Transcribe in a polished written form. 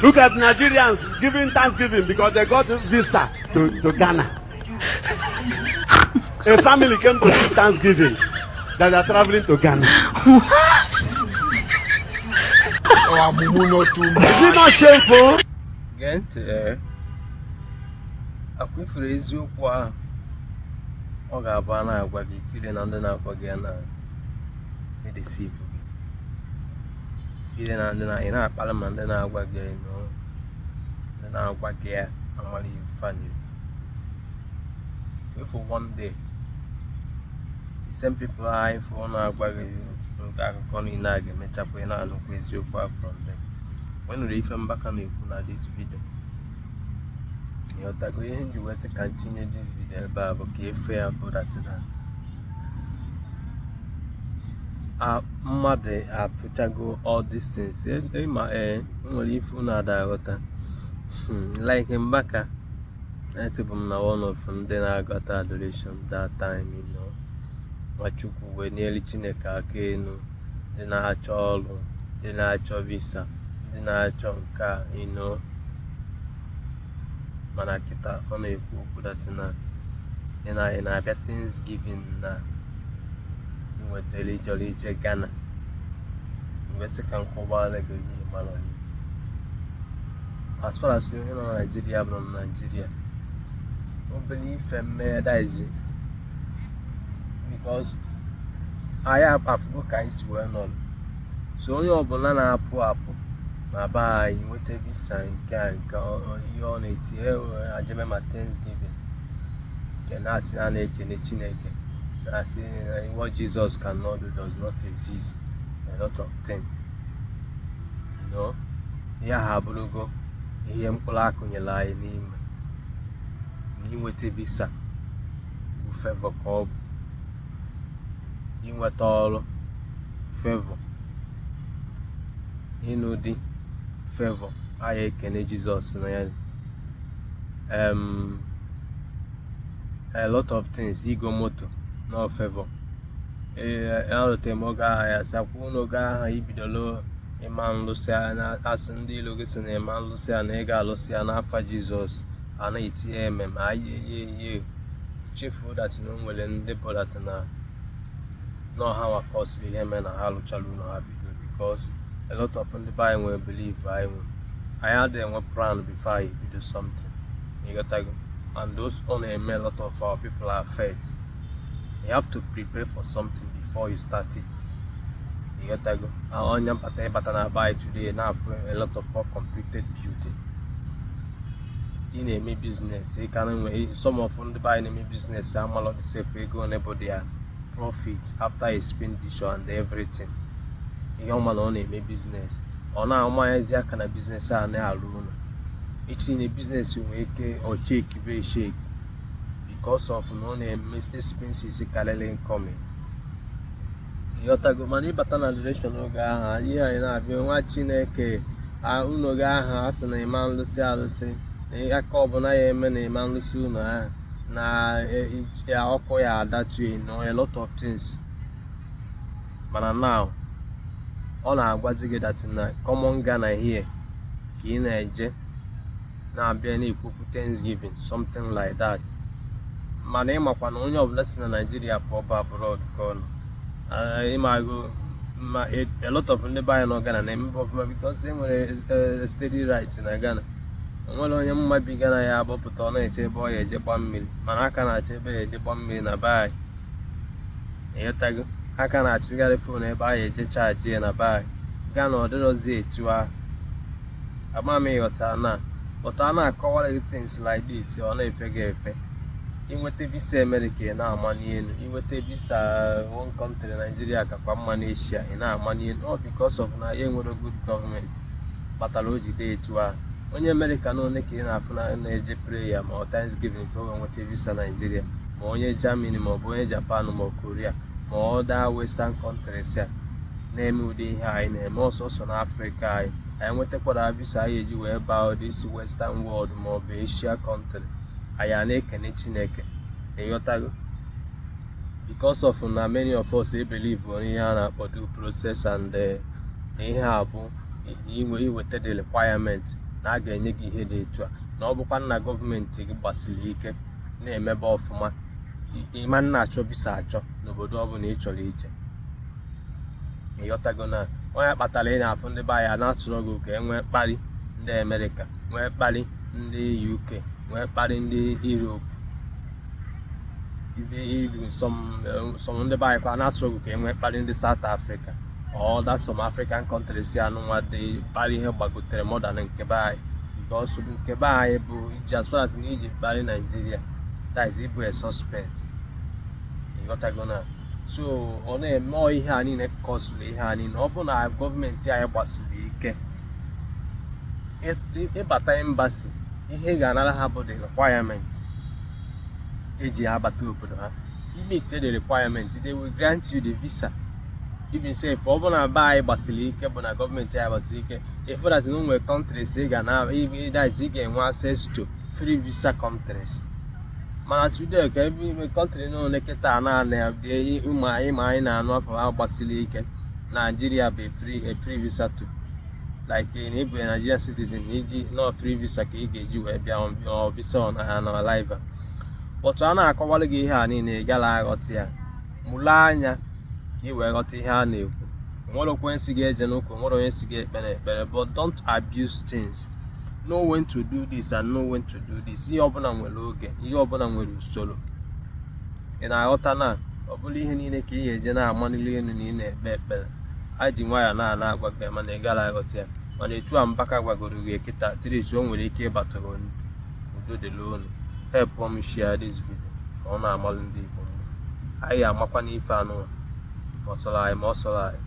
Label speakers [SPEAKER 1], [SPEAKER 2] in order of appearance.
[SPEAKER 1] Look at Nigerians giving thanksgiving because they got visa to Ghana. A family came to give thanksgiving that they are traveling to Ghana.
[SPEAKER 2] Oh, mumu not too
[SPEAKER 1] Is it not shameful?
[SPEAKER 3] Gee ntị, ee, akwa ifuru eziokwu ahụ ọ ga-abụ a na-agwa gị ifire na ndị na-agwa gị ya na-edeceive gị, ifire na ndị na ị na-akpara ma ndị na-agwa gị ya, ndị na-agwa gị ya amara ife a na-ekwu. If one day the same people anyị fụ na-agwa gị nke akụkọ niile a ga-emechakwa ị na-anụkwa eziokwu ahụ from them. When nụrụ ife Mbaka na-ekwu na this video, ịghọtago ihe m ji wee sị ka m tinye this video ebe a bụ ka efe ya bụ that na a mmadụ afụchago all these things. Ịma, ee, nwere ife unu ada aghọta. Like Mbaka, esibụ m na one of ndị na-agata adoration that time. Nwachukwu wee nyere Chineke aka elu, ndị na-achọ ọrụ, ndị na-achọ visa, ndị na-achọ nke a. Mana kịta ọ na-ekwu okwu that na ị na-abịa Thanksgiving na ị nwetara ịchọrọ ije Ghana. Mgbe sị ka m kọwara gị ihe mara onye, as far as onye nọ na Naịjirịa bụ na Naịjirịa, obere ife mmee daizi because anyị afụgo ka anyị si wee nọrọ. So onye ọbụla na-apụ apụ na be anyị nweta visa nke a nke ihe ọ na-etinye ajebe ma Thanksgiving nke na-asị na na-ekene Chineke, na-asị na what Jesus cannot do does not exist, a lot of things. Ihe ahụ abụrụgo ihe mkpụrụ akụnyere anyị n'ime na inweta visa bụ favor, ka ọ bụ inweta ọrụ favor, ịnụ di favor. Anyị ekene Jizọs na ya, a lot of things, igo moto no favor. Ee, alụtere m oge ahụ ya sakwa n'oge ahụ ibidolo ịma nlụsị na asị ndị ilo gị sị na ịma nlụsị ya na ị ga-alụsị ya n'afa Jizọs, a na-etinye emem ayeyeye, chefuo that na o nwere ndị bụ that na nọ ha nwa kọsịrị ihe mee na ha lụchara ụlọ ha bido, because a lot of ndị be anyị nwere belief anyị nwere, anyị adịghị enwe plan before anyị bido something, ịghọtago? And those ọ na-eme a lot of our people affect. You have to prepare for something before you start it, ịghọtago? Onye mbata ịbata na be anyị today na-afụ a lot of completed building. Ị na-eme business, ị ka na-enwe some of ndị be anyị na-eme business amalọ the safe ego one bụ their profit after expenditure and everything. Ihe ọma na ọ na-eme business, ọ na-amanyezi aka na business a na-arụ ụlọ itinye business nwee ike ọ shake be shake because of na ọ na-eme expenses karịrị incoming, ịghọtago? Mana ịbata na relation oge ahụ, ihe anyị na-abịa, nwa Chineke, unu gị ahụ a sị na ịma nlụsị alụsị na aka ọbụla ya eme na ịma nlụsị unu ahụ na ọkụ ya adatu no a lot of things. Mana now ọ na-agwazi gị that na common Ghana here ka ị na-eje na-abịa na-ekwukwu Thanksgiving, something like that. Mana ịmakwa na onye ọbụla si na Naịjirịa pụọ bụ abroad ka ọ nọ. Ịmago ma a lot of ndị be anyị nọ Ghana na-emebe ọfụma because e nwere steady right na Ghana. O nwere onye mma bi Ghana ya agbapụta ọ na-eche ebe ọ ya eje gba mmiri, mana aka na-achọ ebe ya eje gba mmiri na be anyị, ịghọtago? Aka na-achịgharị phone ebe anyị eje charge ya na be anyị. Ghana ọ dịrọzi etu ahụ. Ama m ịghọta na, but a na-akọwara gị things like this, ọ na-efe gị efe. Inweta visa America, ị na-amanye elu. Inweta visa one country, Nigeria kakwa mma n'Asia, ị na-amanye elu. Ọ because of na ya enwere good gọọmenti kpatara o ji dị etu ahụ. Onye America na one ka ị na-afụ na na-eje prayer ma ọ Thanksgiving ka o wee nweta visa Nigeria, ma onye Germany ma ọ bụ onye Japan ma ọ Korea ma ọ daa western countries a na-eme ụdị ihe anyị na-eme ọsọsọ n'Afrịka anyị. Anyị nwetakwara visa anyị eji wee baa this western world ma ọ bụ Asia country, anyị a na-ekene Chineke, ịghọtago? Because of na many of us believe n'ihe a na-akpọ due process and na ihe a bụ inwe iweta the requirement. Na a ga-enye gị ihe dị etu a, na ọ bụkwa na gọọmenti gị gbasiri ike na-emebe ọfụma, ịma nna achọ visa achọ n'obodo ọbụla ị chọrọ iche. Ịghọtago na onye kpatara ị na-afụ ndị be anyị a na-asụrụ gị ka e nwee mkparị ndị Amerịka, nwee mkparị ndị UK, nwee mkparị ndị Europe, even some ndị be anyị kwa na-asụrụ gị ka e nwee mkparị ndị South Africa or other some African countries. Ya anụnwa dị mkparị ihe gbagotere more than nke be anyị, because nke be anyị bụ iji, as far as na iji mkparị Nigeria, that is ịbụ a suspect. Ịghọtago na so ọ na-eme ọ ihe a niile kọsụrụ ihe a niile. Ọ bụ na gọọmenti anyị gbasiri ike, ịbata embassy, ihe ị ga-anara ha bụ the requirement eji abata obodo ha. Meet the requirement, they will grant you the visa. Even say if ọ bụ na be anyị gbasiri ike, bụ na gọọmenti anyị gbasiri ike, if that na nwere countries ị ga na that is ị ga-enwe access to free visa countries. Mana today, ka ebe ime country niile kịta naanị ụmụ anyị ma anyị na-anụ afọ ha gbasiri ike, Nigeria bụ a free visa to, like na ịbụ a Nigerian citizen na iji nọ free visa ka ị ga-eji wee bịa ọ visa on an arrival. But a na-akọwara gị ihe a niile, ị gara aghọta ya. Mụlee anya ka ị wee ghọta ihe a na-ekwu. Nwere onye si ga-eje n'ụka, nwere onye si ga-ekpe n'ekpere, but don't abuse things. Know when to do this and know when to do this. Ihe ọbụla nwere oge, ihe ọbụla nwere usoro. Ị na-aghọta na ọ bụrụ ihe niile ka ị ga-eje na-amalili elu na ị na-ekpe ekpere a ji nwayọọ na-ana agwa gị, mana ị gara aghọta ya. Mana etu a Mbaka gwagoro gị kịta, at least o nwere ike ịbatụrụ ntị. Udo dịrị unu. Help m share this video ka ọ na-amalụ ndị Igbo mma. Anyị amakwa n'ife anụnwa, ma ọ sọrọ anyị ma ọ sọrọ anyị.